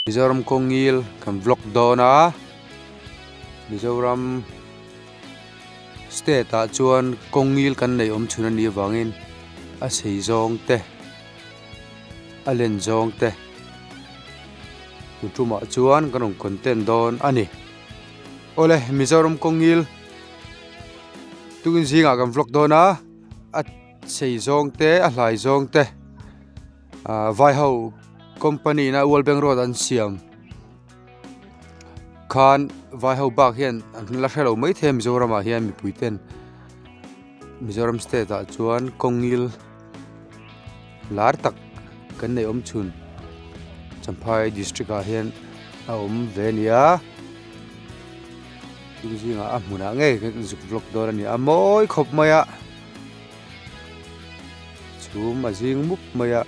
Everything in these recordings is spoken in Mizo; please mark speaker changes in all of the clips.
Speaker 1: Mizoram kawngil kan vlog dawn a, Mizoram state ah chuan kawngil kan neih awm chhun a nih avangin a sei zawng te a len zawng te tumah chuan kan rawn content dawn a ni. Awle Mizoram kawngil tukin zingah kan vlog dawn a, a sei zawng te a hlai zawng te. Ahh vai ho company in a world bank road an siam khan vai ho bak hian an la hre lo maithei a mizoram ah hian mipui ten mizoram state ah chuan kawngil lar tak kan neih awm chhun champhai district ah hian a awm ve a ni a chung zingah a hmunah ngei kan zuk vlog dawn a ni a mawi khawp mai a. Chhum a zing mup mai a.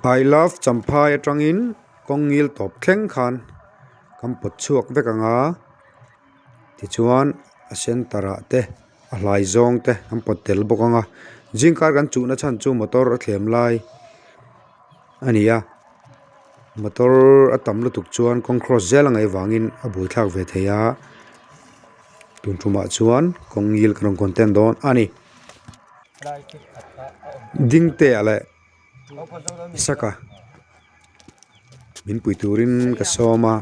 Speaker 1: I love Champhai atangin kawng ngil tawp thleng khan kan pawt chhuak vek ang a tichuan a center ah te a hlai zawng te kan pawt tel bawk ang a zing kar kan chuhna chhan chu motor a thlem lai a ni a motor a tam lutuk chuan kawng cross zel a ngaih vangin a buaithlak ve thei a. Tun tumah chuan kawng ngil ka rawn content dawn a ni. Dingtea leh Isaka min pui turin ka sawm a,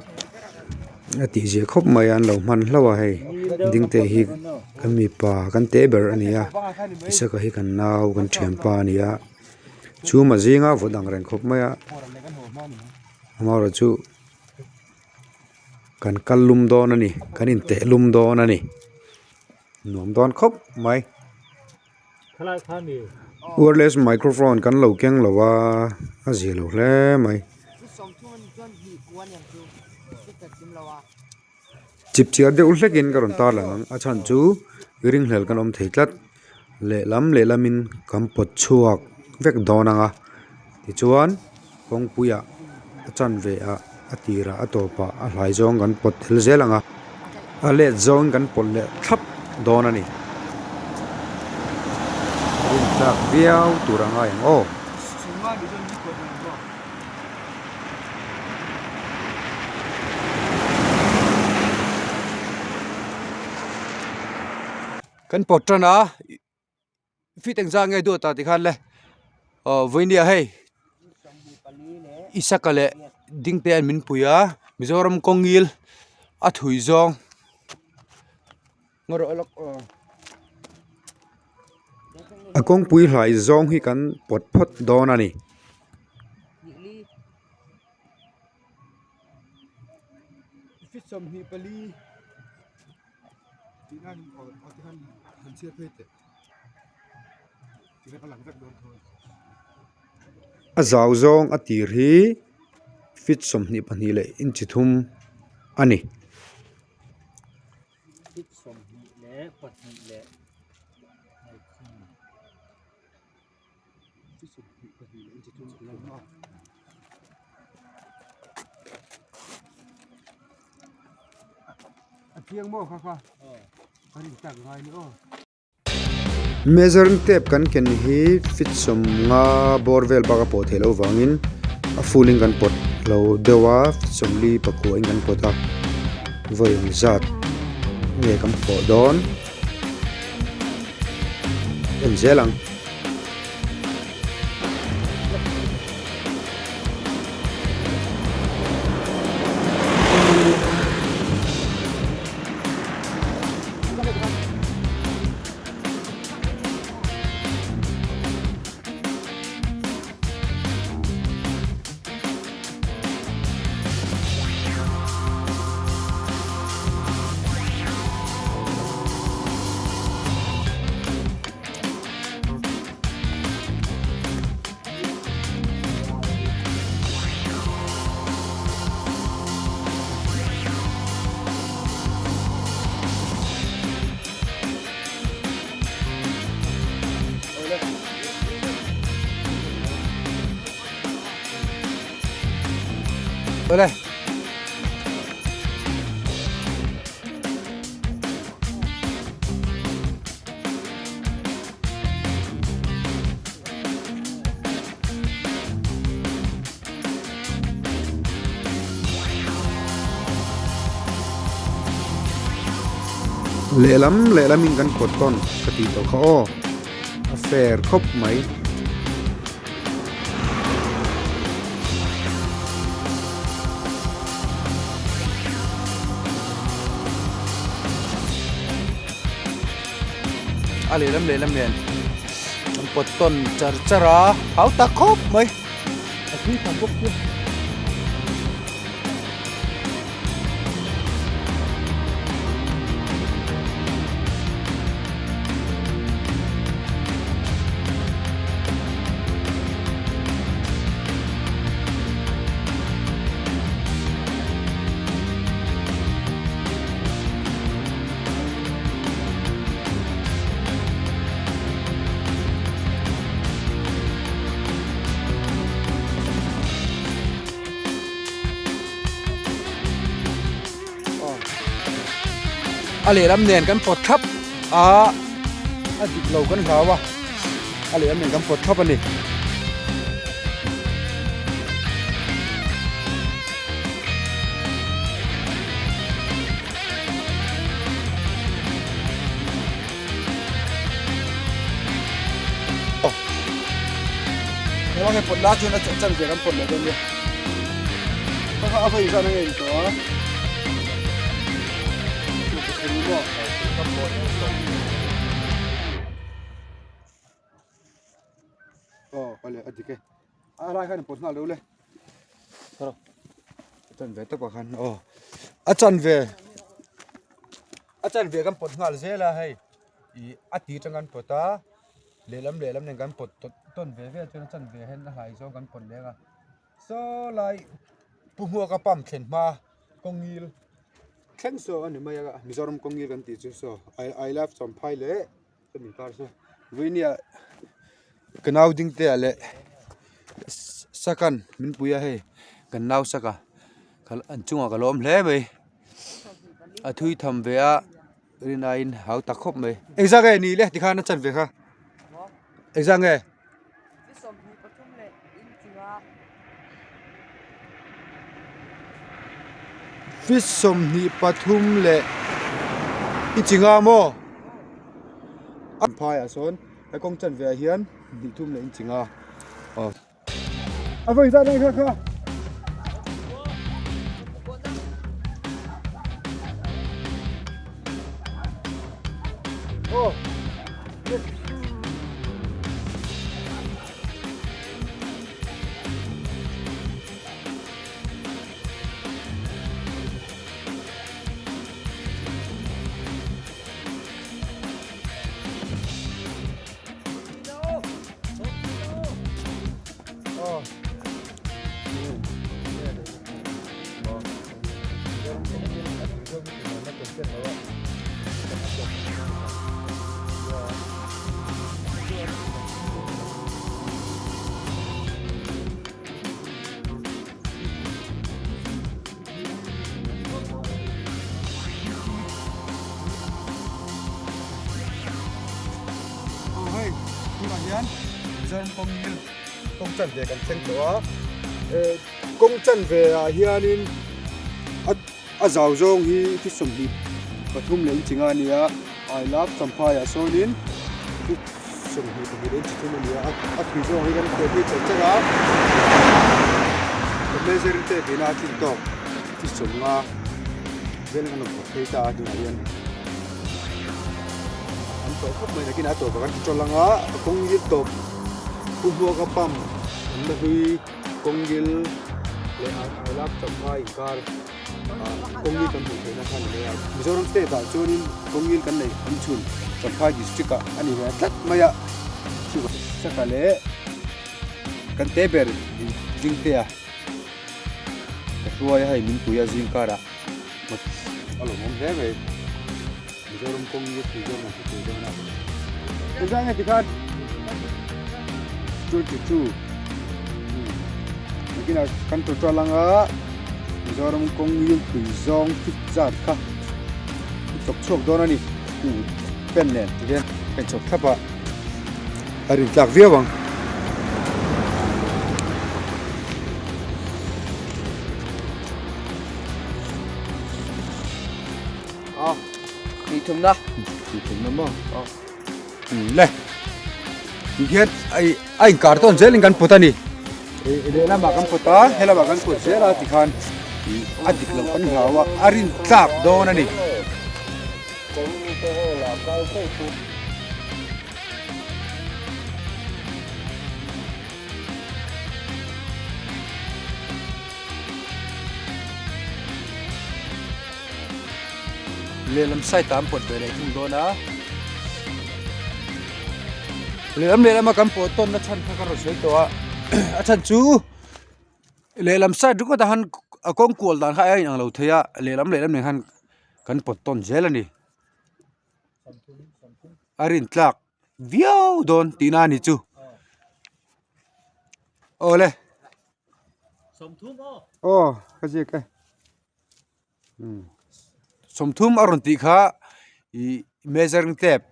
Speaker 1: a tihzia khawp mai a an lo hman hlauh a hei Dingtea hi kan mipa kan te ber a ni a, Isaka hi kan nau kan thianpa a ni a, chhum a zinga vawt ang reng khawp mai a, amaherawhchu. Kan kal lum dawn a ni kan inteh lum dawn a ni nuam dawn khawp mai wireless microphone kan lo keng lo a a zia lo hle mai chip chiar deuh hlek in ka rawn tar lang ang a chhan chu ringhlel kan awm thei tlat lehlam lehlam in kan pawt chhuak vek dawn ang a tichuan kawngpui ah a chanve ah a tirah a tawpah a hlai zawng kan pawt tel zel ang a a let zawng kan pawt leh thlap dawn a ni rintlak viau tur a ngai ang aw. Kan pawt tan a fit engzah nge duat ta tikhan le aw vawinia hei Isaka leh Dingte an min pui a Mizoram kawngil a thui zawng
Speaker 2: A kawngpui hlai zawng hi kan pawt phawt dawn a ni. A zau zawng a tir hi feet 22 leh inchi thum a ni. Measuring tape kan ken hi feet 50 bawr vel bak a pawh theih loh vangin a full in kan pawt lo deuh a feet 44 in kan pawt a vawi engzat nge kan pawh dawn en zel ang.
Speaker 1: Awle.
Speaker 2: Lehlam lehlamin kan pawt tawn ka tih tawh kha aw, a fair khawp mai.
Speaker 1: A lehlam lehlam nen an pawt tawn char char a, hau tak khawp mai a thui tham bawk sia. A lehlam nen kan pawt thlap a, a dik lo kan hlau a, a lehlam nen kan pawt thlap a ni. Heng pawt la chuan a chan ve kan pawt leh dawn nia. Ka kha a vawi zan a ngei tawh a. Aw awle a dik e. A lai khan pawt nghal deuh le. A chan ve tawp ah khan aw a chan ve a chan ve kan pawt nghal zel a hei ih a ti atang kan pawt a lehlam lehlam nen kan pawt tawn ve ve chuan a chan ve hian a hlai zawng kan pawt leng a saw lai pu hmuaka pump thlen hma kawngil thleng saw a ni mai a Mizoram kawngil kan tih chu saw I love Champhai leh Chumi kar chu Vawinia ka nau ding te ah leh Sakan min pui a hei kan nau Saka an chungah ka lawm hle mai a thui tham ve a rinaiin hau tak khawp mai engzah nge ni le tikhan a chan ve kha engzah nge. Feet 23 leh i chi nga maw? A phaiah sawn he kawng chan veah hian hnih thum leh inchi nga aw. A vawi zat ang kha kha. Aw. Hei tunah hian Mizoram kawng ngil kawng chanve kan thleng tawh a kawng chanve ah hianin a A zau zawng hi thi 23 leh inchi nga a ni a, I love Champhai ah sawnin thi 22 leh inchi thum a ni a, a thui zawng hi kan teh phei char char a, ka measuring tape ina a tlin tawk thi 50 vel kan rawn pawt phei ta a tunah hian an tawh khawp mai nakin a tawpah kan ti tawlh ang a, a kawng ngil tawp pu hmuaka pump an la hlui. Kawngil leh I love Champhai inkar kawngil kan hmuh theihna kha a ni mai a. Mizoram state ah chuanin kawngil kan neih awm chhun Champhai district ah a ni ve tlat mai a. Saka leh kan te ber Dingtea ka hruai a hei min pui a zing karah a lawmawm hle mai. Mizoram kawngil thui dawn ang thui dawn a. Engzah nge tikhan? 22. Nakinah kan total anga Mizoram kawng ngil thui zawng fit zat kha i chawk chhuak dawn a ni. Pen nen tikhian pen chawp thlap a a rin tlak viau ang.
Speaker 3: thumna.
Speaker 2: Hnih thumna maw? Le. Tihian ai a inkar tawn zelin kan pawt a ni. Lehlamah kan pawt a, helamah kan pawt zel a tikhan a dik lo kan hlau a, a rin tlak dawn a ni. Lehlam side ah an pawt ve leh thung dawn a lehlam lehlam a kan pawh tawn na chhan kha ka rawn sawi tawh a a chhan chu lehlam side ringawt ah khan a kawng kual dan kha a inang lo thei a lehlam lehlam nen khan kan pawt tawn zel a ni a rin tlak viau dawn tihna a ni chu awle aw ka ziak e. Sawmthum a rawn tih kha ih measuring tape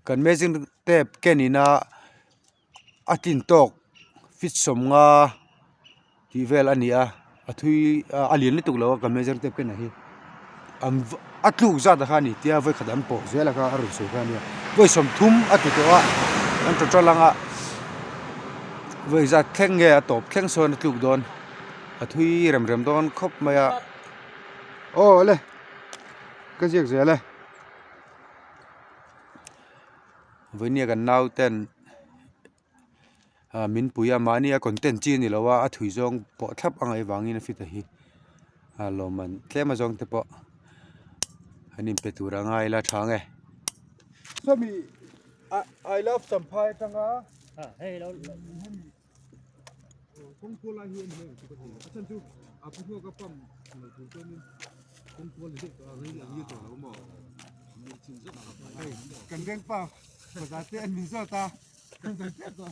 Speaker 2: kan measuring tape ken ina a tlin tawk feet sawmnga tih vel a ni a a thui a lian lutuk lo a kan measuring tape ken ah hi an a tluk zat ah khan a ni tia vawikhat an pawh zel a kha a rawn sawi kha a nia vawi sawmthum a ti tawh a an total anga vawi zat thleng nge a tawp thleng sawn a tluk dawn. A thui rem rem dawn khawp mai a aw le ka ziak zel e vawinia kan nau ten ah min pui a mahni a content chi a ni lo a a thui zawng pawh thlap a ngaih vangin a fit a hi a lawmman tlem a zawng te pawh an inpe tur a ngai ila tha ang e sawmi I love Champhai atanga Kawngkual lai hi a ni mai ang chu ka thei a chhan chu a pu hmuaka pump lo tur chuanin kawngkual ni daih tawh a rei ang nge tawh lo maw hei kan veng pa bazar te an min zawt a kan zai tep tawh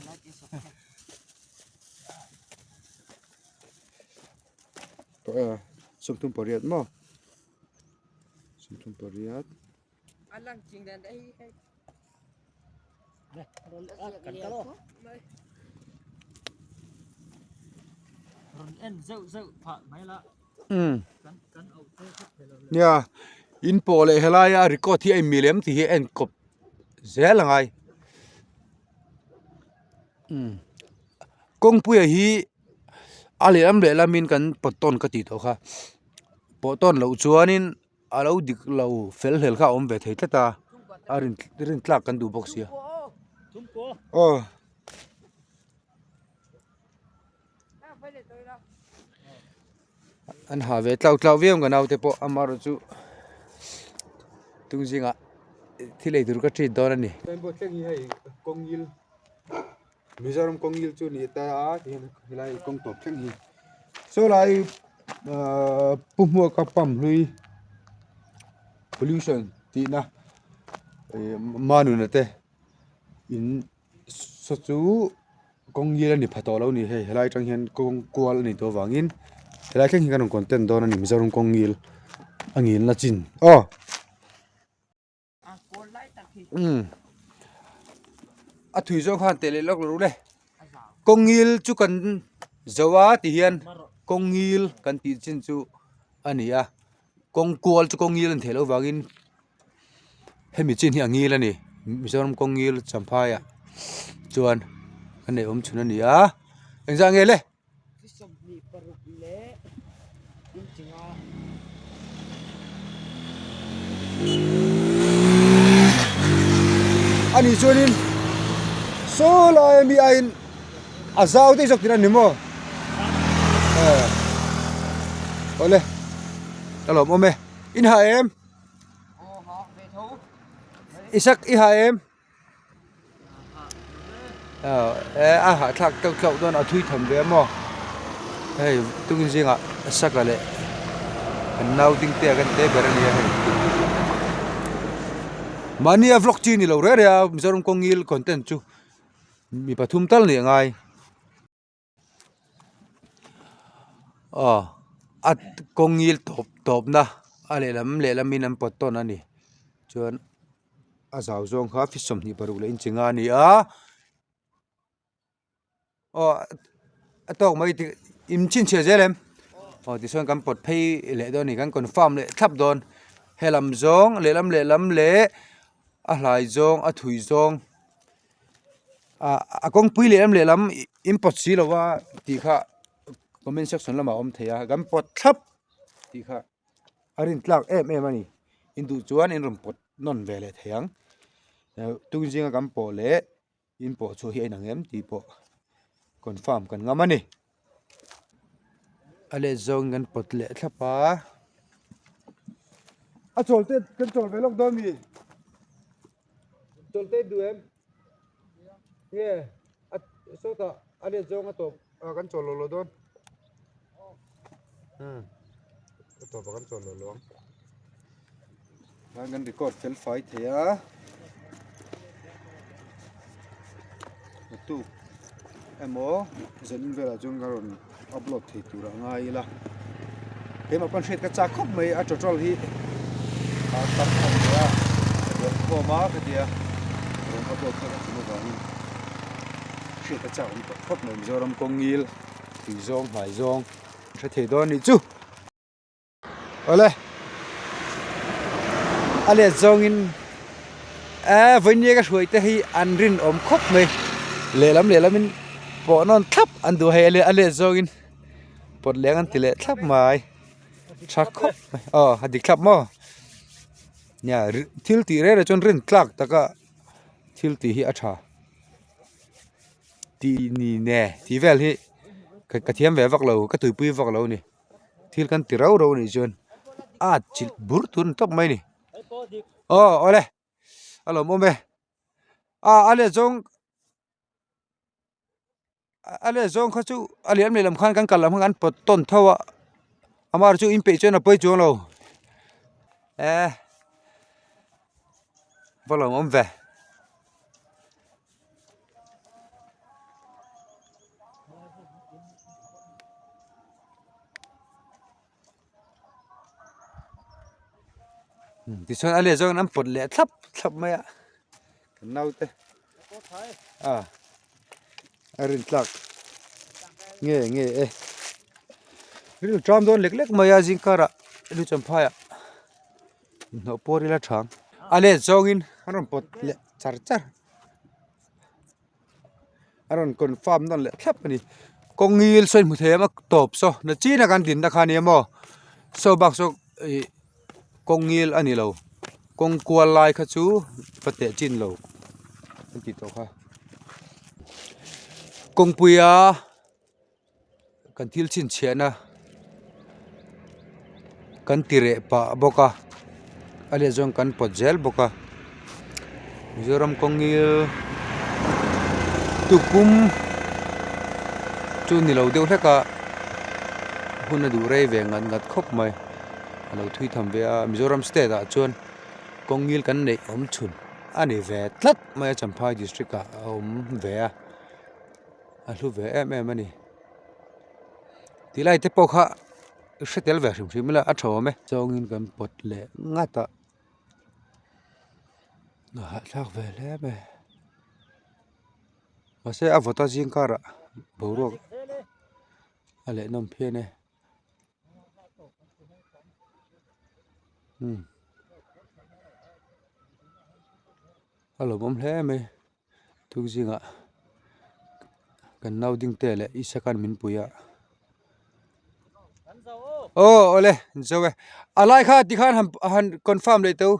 Speaker 2: 38 maw 38 Nia in pawh leh helaia record hi a inmil em tih hi a enkawp zel a ngai kawngpuia hi a lehlam lehlamin kan pawt tawn ka tih tawh kha pawh tawn loh chuanin. A lo dik lo fel hlel kha a awm ve thei tlat a a rin rin tlak kan duh bawk sia aw an ha ve tlau tlau viau ang ka naute pawh amaherawh chu tung zingah thil ei tur ka treat dawn a ni. Mizoram kawng ngil chu ni ta a ti hian helai kawng tawp thleng hi saw lai ahh pu hmuaka pump hlui pollution tihna ih manuna te in saw chu kawng ngil a ni pha tawh lo a ni hei helai atang hian kawng kual a nih tawh avangin helai thleng hi kan rawn content dawn a ni Mizoram kawng ngil a ngilna chin aw. A thui zawng khan teh leh lawk lo le kawngil chu kan zo a ti hian kawngil kan tih chin chu a ni a kawng kual chu kawngil an theih loh vangin hemi chin hi a ngil a ni Mizoram kawngil Champhai ah chuan a neih awm chhun a ni a engzah nge le. A nih chuanin saw lai ami aiin a zau daih zawk tih a ni maw awle ka lawm awm e in ha em Isak i ha em. A hahthlak tlauh tlauh dawn a thui tham ve a maw hei tungin zingah saka leh an nau ding te a kan te ber a ni a hei mahni a vlog chi a ni lo reng reng a Mizoram kawng ngil content chu mi pathum tal nih a ngai. Aw a kawng ngil tawp tawp na a lehlam lehlamin an pawt tawn a ni chuan a zau zawng kha feet 26 leh inchi nga a ni a aw a tawk mai tih in chhinchhiah zel em aw tichuan kan pawt phei leh dawn a ni kan confirm leh thlap dawn. Helam zawng lehlam lehlam leh a hlai zawng a thui zawng ah a kawngpui lehlam lehlam in pawt si lo a tih kha comment section lamah a awm thei a kan pawt thlap tih kha a rin tlak em em a ni in duh chuan in rawn pawt nawn ve leh thei ang tung zinga kan pawh leh in pawh chhuah hi a inang em tih pawh confirm kan ngam a ni. A let zawng kan pawt leh thlap a. A chawl te kan chawl ve lawk dawn mi? Chawl te duh em? Nge a sawtah a let zawng a tawp a kan chawl lo lo dawn. Hmm a tawp a kan chawl lo lo ang. Kan record fel fai thei a. Tuk emaw zanin velah chuan ka rawn upload thei tur a ngai ila keimah pawn hriat ka chak khawp mai a total hi a tam tham hle a ka duan khawm a ka tia rawn upload kha ka tum avangin hriat ka chak awm tawh khawp mai Mizoram kawng ngil tui zawng hnai zawng hre thei dawn anih chu. Awle a let zawngin eee vawinia ka hruai te hi an rinawm khawp mai lehlam lehlamin pawh nawn thlap an duh a hei a let zawngin pawt leng an ti leh thlap mai tha khawp mai aw a dik thlap maw nia thil tih reng reng chuan rin tlak taka thil tih hi a tha tih ni ne tih vel hi ka thiam ve vak lo ka tuipui vak lo a ni. Thil kan ti rau rau anih chuan a chilh bur tur ni tawp mai a ni. Aw awle a lawmawm e. A a leh zawng a leh zawng kha chu a liam lehlam khan kan kal lam khan kan pawt tawn tho a amaherawhchu chu inpeih chuan a pawi chuang lo e va lawmawm ve. Tichuan a leh zawngin an pawt leh thlap thlap mai a kan naute a a rin tlak nge nge e rilru ṭam dawn lek lek mai a zingkarah lu champhaiah. Inhnawh puar ila tha ang. A let zawngin a rawn pawt leh char char. A rawn confirm nawn leh thlap a ni. Kawng ngil saw in hmu thei em a tawp saw na chin a kan dinna kha a ni maw. Saw bak saw ih kawng ngil a ni lo. Kawng kual lai kha chu va teh chin lo an tih tawh kha. Kawngpuia. Kan thil chhinchhiahna kan ti reh pah bawk a a leh zawng kan pawt zel bawk a Mizoram kawng ngil tukpum chu ni lo deuh hlek a hun a duh rei ve ngat ngat khawp mai a lo thui tham ve a Mizoram state ah chuan kawng ngil kan neih awm chhun a ni ve tlat mai a Champhai district ah a awm ve a. A hlu ve em em a ni. Tih lai te pawh kha hre tel ve hrim hrim ila a tha awm e. Zawngin kan pawt leh ngat a. A hahthlak ve hle mai. Mahse a vawta zing karah boruak a leh nawm phian e. A lawmawm hle mai. Tuk zingah kan nau ding te leh Isaka min pui a aw awle zo e a lai kha tikhan han han confirm leh teu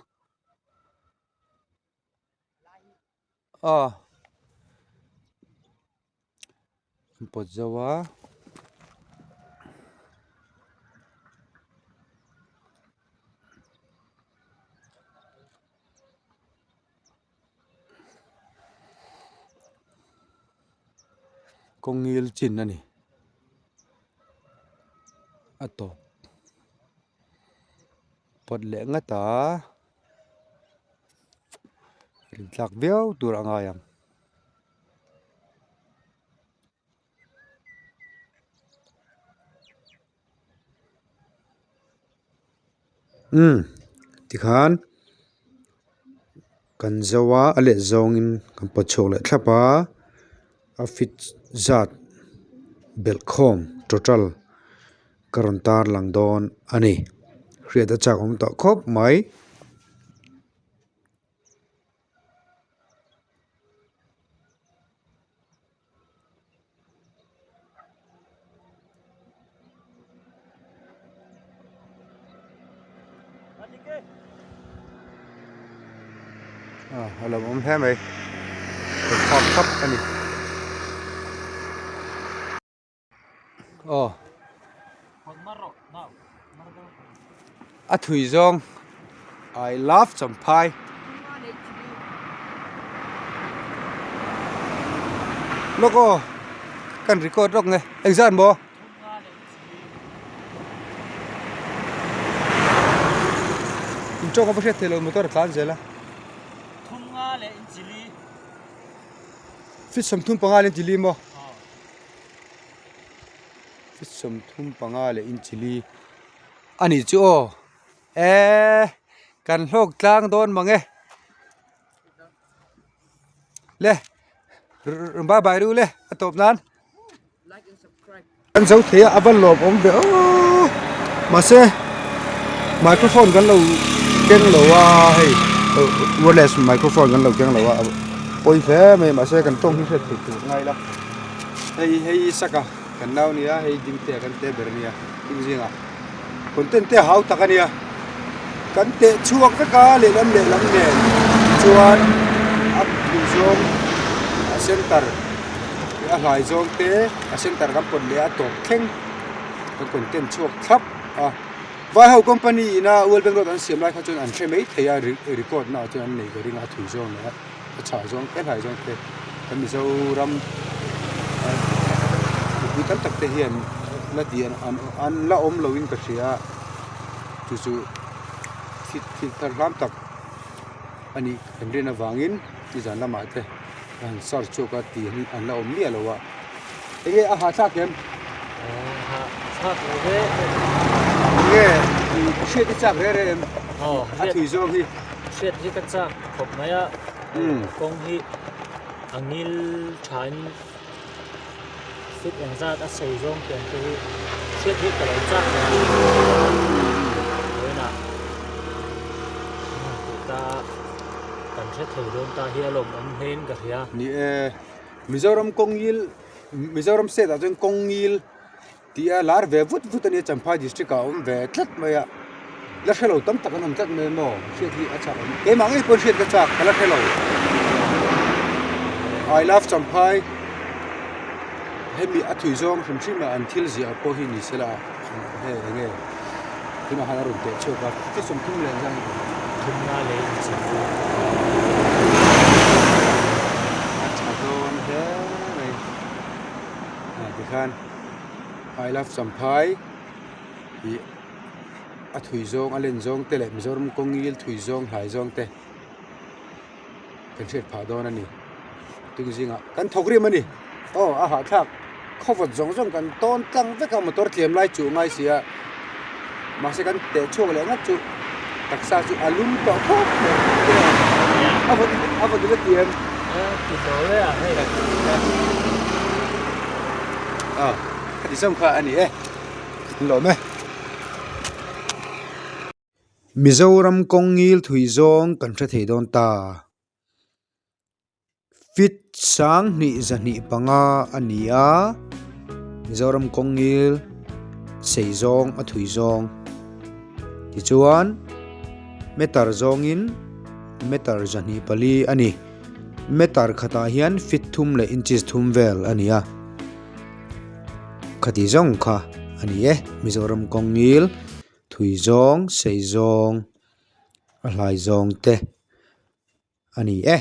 Speaker 2: aw an pawt zo a. Kawng ngil chin a ni a tawp pawt leh ngat a rin tlak viau tur a ngai ang. Umm tikhan kan zo a a let zawngin kan pawt chhuak leh thlap a a fit zat belh khawm total ka rawn tar lang dawn a ni. Hriat a chak awm tawh khawp mai. A lo awm hle mai thawk thap a ni aw a thui zawng I love Champhai lawk aw kan record lawk nge engzat maw. In tawng a va hriat theih loh motor a tlan zel a.
Speaker 3: Thum nga leh in chili.
Speaker 2: Fit 35 leh in chili maw? Fit 35 leh in chili a nih chu aw. Eee kan hlawk tlang dawn mang e. Le bye bye ru le a tawp nan. Kan zo thei a a va lawm awm ve aww mahse microphone kan lo keng lo a hei wireless microphone kan lo keng lo a pawi hle mai mahse kan tawng hi hriat theih tur ngai la hei hei saka kan nau nia hei ding te kan te ber ania ding zingah content te a hau tak ania kan teh chhuak vek a lehlam lehlam nen chuan a duh zawng a center a hlai zawng te a center kan pawt leh a tawp thleng kan content chhuak thlap a vai ho company ina world bank road an siam lai kha chuan an hre mai thei a record na ah chuan an nei ka ring a a thui zawng leh a chhah zawng te a hlai zawng te kan Mizoram mipui tam tak te hian la tih an la awm lo in ka hria a chu chu thil thar hlam tak a nih kan rin avangin nizan lamah te a han search chhuak a tih hi an la awm miah lo a enge a hahthlak em? Enge hriat i chak reng reng em? A thui zawng hi.
Speaker 3: Hriat hi ka chak khawp mai a kawng hi a ngil thain fit engzat a sei zawng tiang te hi hriat hi ka lo chak reng a vawiinah ta kan hre thei dawn ta hi a lawmawm hlein ka hria.
Speaker 2: Ni e, Mizoram kawng ngil Mizoram state ah chuan kawng ngil tih a lar ve vut vut a nia Champhai district ah a awm ve tlat mai a la hre lo tam tak an awm tlat mai maw hriat hi a chak awm keimah ngei pawh hriat ka chak ka la hre lo I love Champhai hemi a thui zawng hrim hrim a an thil ziah pawh hi ni sela hei eng nge tunah khan a rawn teh chhuak a chi 30 leh zan
Speaker 3: thumna leh inchhung
Speaker 2: a tha dawn hle mai ah tikhan I love Champhai tih a thui zawng a len zawng te leh Mizoram kawng ngil thui zawng hlai zawng te kan hriat phah dawn a ni tung zingah kan thawk rim a ni aw a hahthlak khawvawt zawng zawng kan tawn tlang vek a motor tlem lai chuh ngai si a mahse kan teh chhuak leh ngat chu taksa chu a lum tawh khawp mai a vawt a vawt ila ti em a khati zawng kha a ni e an lawm e. Mizoram kawng ngil thui zawng kan hre thei dawn ta. Fit 2225 a ni a, Mizoram kawng ngil sei zawng a thui zawng. Tichuan meter zawngin meter 24 a ni. Meter khatah hian fit thum leh inches thum vel a ni a. Khati zawng kha a ni e, Mizoram kawng ngil thui zawng, sei zawng, a hlai zawng te a ni e.